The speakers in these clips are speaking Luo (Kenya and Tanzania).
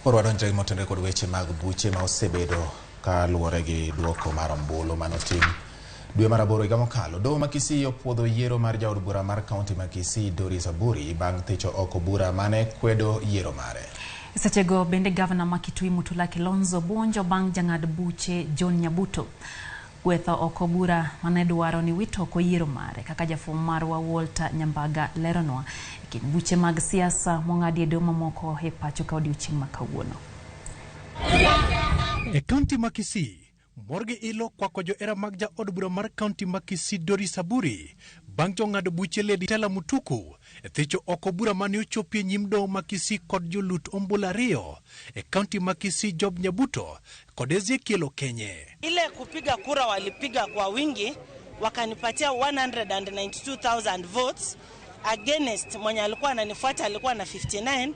Koro wadonjo motenore kod weche mag buche ma osebedo kaluwore gi duoko mar ombulu manotim dwe mar aboro higa mokalo. Doho ma Kisii opuodho yiero mar jaod bura mar kaunti ma Kisii Doris Aburi bang' thicho oko bura mane kwedo yiero mare. Sechego bende gavana ma Kitui Mutula Kilonzo buonjo bang' jang'ad buche John Nyabuto gwetho oko bura mane dwaro ni wit oko yiero mare kaka jafwambo marwa Walter Nyambaga leronwa e kind buche mag siasa mong'adi e doho mamoko e pacho ka odiochieng' ma kawuono. E kaunti ma Kisii, mor gi ilo kwako johera mag jaod bura mar kaunti ma Kisii Doris Aburi bang' jong'ad buche Lady Stella Mutuku e thicho oko bura mane ochopie nyim doho ma Kisii kod jolut ombulu ariyo e kaunti ma Kisii Job Nyabuto kod Ezekiel Okenye. Ile kupiga kura walipiga kwa wingi, wakanipatia 192,000 votes against mwenye alikuwa ananifuata alikuwa na 59.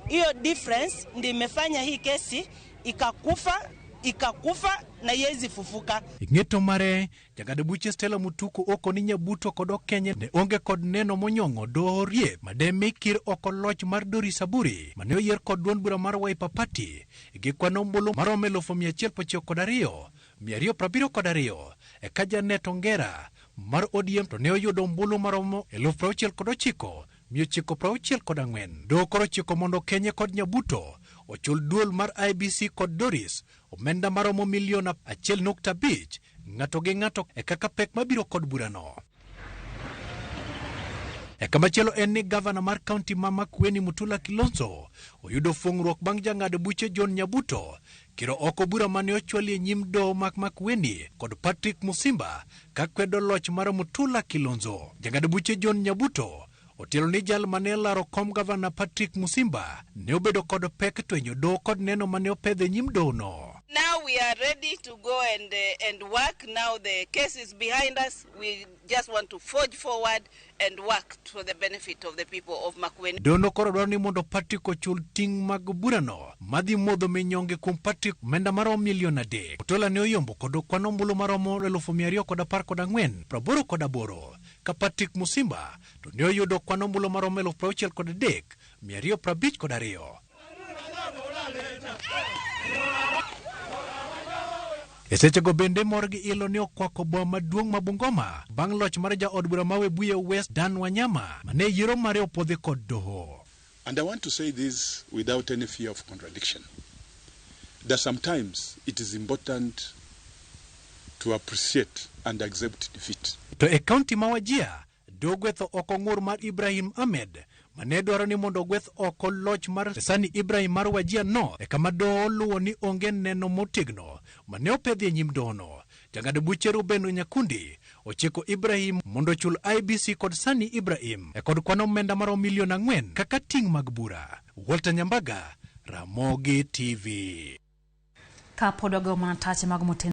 Hiyo difference ndio imefanya hii kesi ikakufa ikakufa na iwezi fufuka. Ng'eto mare jang'ad buche Stella Mutuku oko ni Nyabuto kod Okenye ne onge kod neno monyong'o doho riek made kir oko loch mar Doris Aburi mane oyier kod duond bura mar Wiper Party gi kwan ombulu maromo 192,272 eka Janet Ongera mar ODM to ne oyudo ombulu maromo 69,964. Doho koro ochiko mondo Okenye kod Nyabuto ochul duol mar IEBC kod Doris omenda maromo milion 1.5 ng'ato gi ng'ato e kaka pek mabiro kod burano. E kamachielo en ni gavana mar kaunti ma Makueni Mutula Kilonzo oyudo fuong'ruok bang' jang'ad buche John Nyabuto kiro oko bura mane ochwali e nyim doho mak Makueni kod Patrick Musimba ka kwedo loch mar Mutula Kilonzo. Jang'ad buche John Nyabuto otielo ni jal mane laro kom gavana Patrick Musimba ne obedo kod pek twenyo doho kod neno mane opedho e nyim dohono. Now we are ready to go and work. Now the case is behind us. We just want to forge forward and work for the benefit of the people of Makueni. Dono koro dwaro ni mondo Patrick ochul ting' mag burano madhi modho minyonge kuom Patrick omenda maromo milion 3. Otola ne oyombo kod kwan ombulu maromo 214,488 ka Patrick Musimba to ne oyudo kwan ombulu maromo 63,252. E sechego bende mor gi ilo ne okwako boma maduong' ma Bungoma bang' loch mar jaod bura ma Webuye West Dan Wanyama mane yiero mare opodhi kod doho. And I want to say this without any fear of contradiction, that sometimes it is important to appreciate and accept defeat. To e kaunti ma Wajir, doho gwetho oko ng'ur mar Ibrahim Ahmed mane dwaro ni mondo ogweth oko loch mar Sani Ibrahim mar Wajir North e kama doho oluwo ni onge neno motegno mane opedhi e nyim dohono. Jang'ad buche Ruben Nyakundi ochiko Ibrahim mondo ochul IEBC kod Sani Ibrahim e kod kwan omenda maromo milion 4 kaka ting' mag bura. Walter Nyambaga, Ramogi TV. Kapod wago mana tache mag motenore.